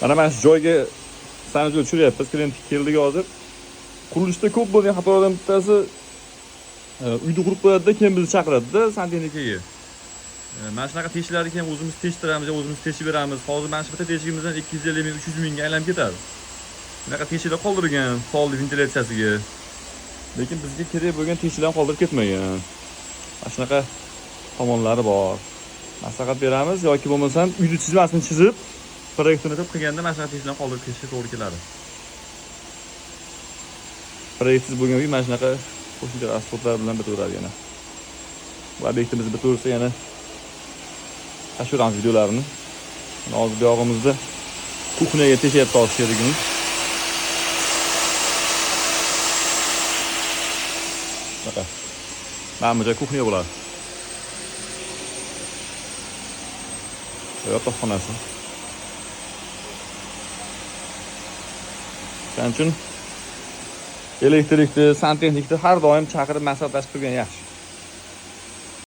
Mana shu joyga sanuzel tushiryapmiz. Klient keldik hozir. Qurilishda ko'p bo'lgan xatolardan bittasi uyni qurib qo'yadi-da, keyin bizni chaqiradida santexnikaga. Mana shunaqa teshiklarni keyin o'zimiz teshtiramiz, o'zimiz teshib beramiz. Hozir mana shu bitta teshigimizdan 250 ming, 300 mingga aylanib ketadi. Bunaqa teshiklar qoldirgan polni ventilyatsiyasiga. Lekin bizga kerak bo'lgan teshiklarni qoldirib ketmagan. Mana shunaqa tomonlari bor. Maslahat beramiz yoki bo'lmasam uyni chizmasini chizib, proyektini qilib qilganda mana shunaqa teshiklarni qoldirib ketishga to'g'ri keladi. Proyektsiz bo'lgan uy mana shunaqa qo'shimcha rasxodlar bilan bitaveradi yana. Bu obyektimiz bitaversa yana tashlayveramiz videolarni. Mana hozir bu yog'imizda kuxnyaga teshyapti hozir sherigimiz. Shunaqa. Mana bu joy kuxnya bo'ladi. Yotoqxonasi. Shuning uchun elektrikni, santexnikni har doim chaqirib maslahatlashib turgan yaxshi.